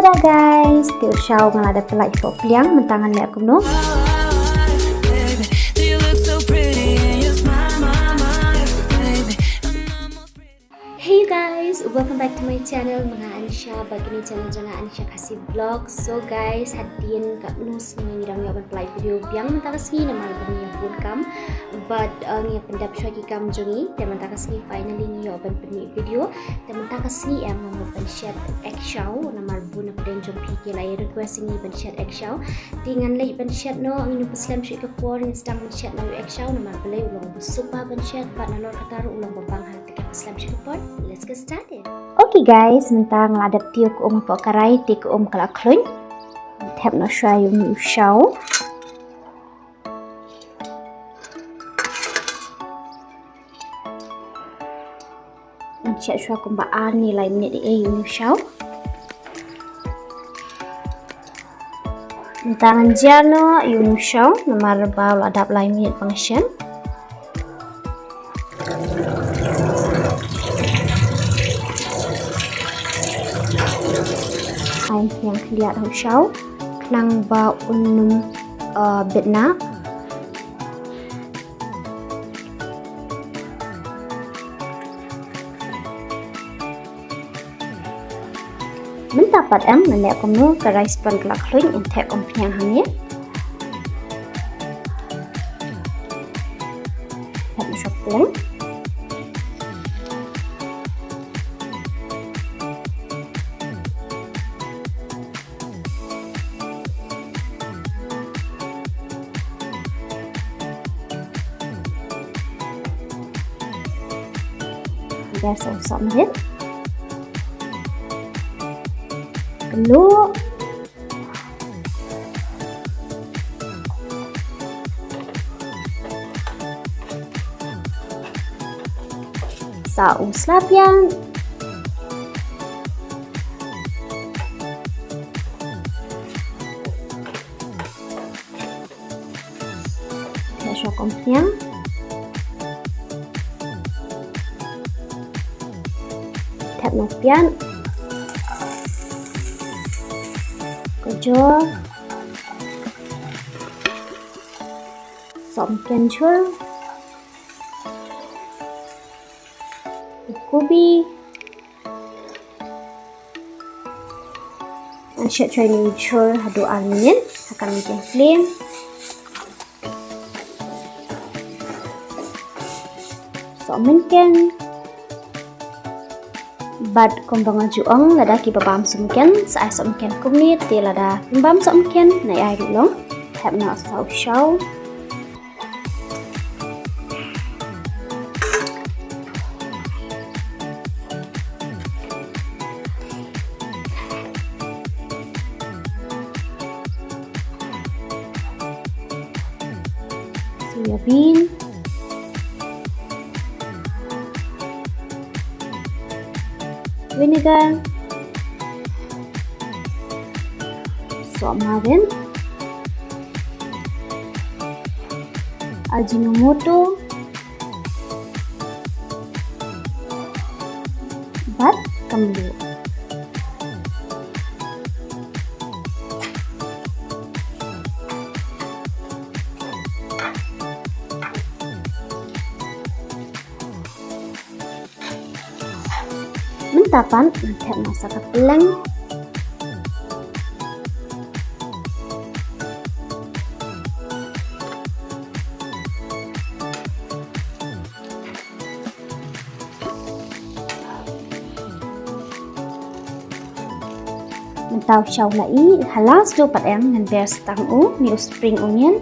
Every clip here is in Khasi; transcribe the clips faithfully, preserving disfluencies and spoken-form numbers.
Tada guys, te u shaw nga la dep pynlait hapoh pliang, mynta ngan leh kumno. Hey you guys, welcome back to my channel. Ma nga Anisha, bad kane channel jong nga Anisha Khasi Vlog. So guys, hadien katno snem ngi dang ïoh ban pynlait video biang, mynta ka sngi namar ba ngi ïa bun kam. Bad uh, ngi ïa pyndep shuwa ki kam jong ngi, te mynta ka sngi finally ngi ïoh ban pynmih video. Te mynta ka sngi em ngan ïoh ban shet egg chow namar bun na pdeng jong phi ki la ïa request ïa ngi ban shet egg chow. Te ngan leit ban shet noh, ngin ym pynslem shuh ïa ka por, ngin sdang ban shet noh ïa u egg chow namar balei u long uba suk bha ban shet bad nalor kata ruh u long uba bang ha. Te ngin ym pynslem shuh ïa ka por. Let's get started. Okay guys, mynta nga la dep tiew ka um hapoh karai, te ka um ka la khluit. Thep noh shuwa ïa u chow. Ngan shet shuwa kumba ar ne lai minit ïa u chow. Mynta ngan jia noh ïa u chow namar ba u la dap lai minit ba nga shet. Ai, ïa khyndiat u chow khnang ba un ym uh, bit nah. Mynta pat em ngan leh kumno, ka rice pan ka la khluit, ngan thep umphniang hangne. Thep noh sha pleng. Gas on sa minit. Kenu. Sa u slapian. Thep shuwa ka umphniang. Thep noh piat. Kajor. Sohmynken jhur. Kubi. Ngan shet shuwa ïa une u jhur haduh ar minit ha ka medium flame. Sohmynken. Bad kumba nga ju ong, lada kiba bam sohmynken sa ai sohmynken kumne, te lada kim bam sohmynken, nai ai ruh long. Thep noh sa u chow. Soya bean. Vinegar. Sohmarin. Ajinomoto. Bad ka mluh. Mynta pat ngan thep noh sa ka pleng. Mynta u chow la ih, ha last u pat em ngan ber sa tang u, une u spring onion.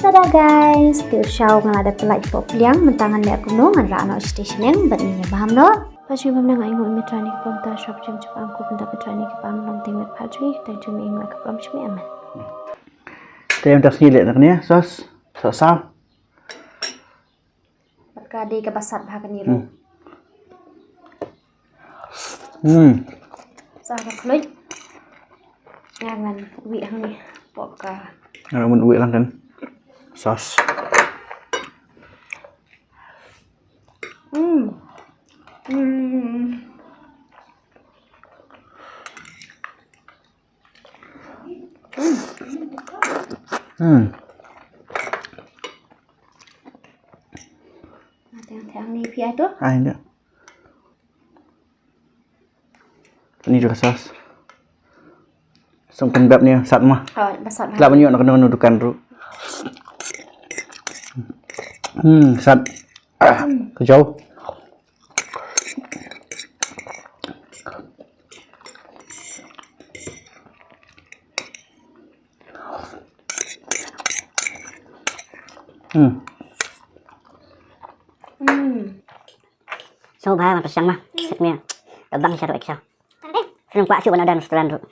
Tada guys, te u chow nga la dep pynlait hapoh pliang, mynta ngan leh kumno, ngan rah noh shatei shaneng bad ngin ïa bam noh. Pha shu bam nang ai ngu ïa me trai ne ka pom ta shop jam chup am ku bynta ka trai ne ka pam long teng met pha jui, teng jui me ngu ka pom shme amen. Te mynta sngi leh na kane sauce. Sauce saw. Bad ka dei kaba sat bha kane ruh. Hmm. Hmm. Sa ka khluit. Nga ngan wih hangne. Pok ka. Nga ngan wih lang kan. Sauce. Hmm. Hmm. Hmm. Teng teng ni phi ai tu? Ai nda. Ni juga sauce. Song kan bab ni sat mah. Oh, ba sat mah. Lah banyak nak kena dukan tu. Hmm, sat. Ah, kejau. Hmm. Hmm. Sngewbha ban pyrshang ma. Sek mia. Ka bang sha ruh ek sha. Sngewbha shu ban ada restaurant ruh.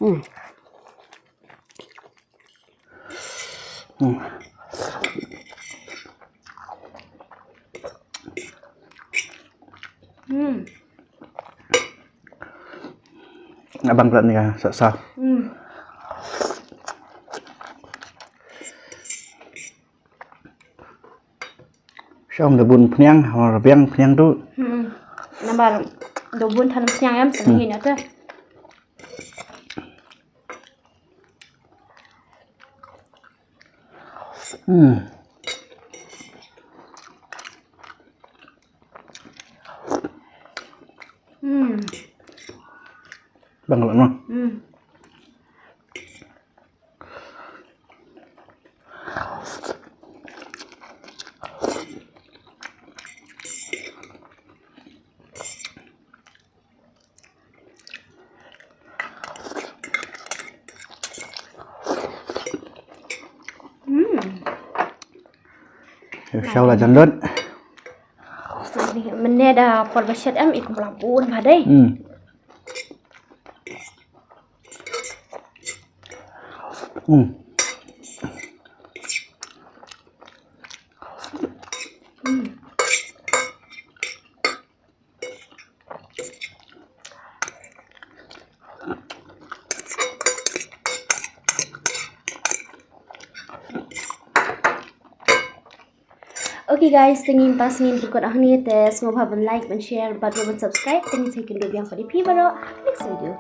Hmm. Hmm. Hmm. Abang pula ni ka sa sa. Hmm. Shong da bun pniang, hor biang pniang tu. Hmm. Nambar da bun than pniang em, hmm, sini ni tu. Hmm. Hmm. Bang lah, no? Hmm. Hmm. Shaw la jan lut. Mynne da por ba shet em i kum la bun bha dei. Hmm. Hmm. Hmm. Okay guys, te ngin pas ngin record hangne, te sngewbha ban like, ban share, bad ban subscribe, te ngin sa ïakynduh biang pat ïa phi baroh next video.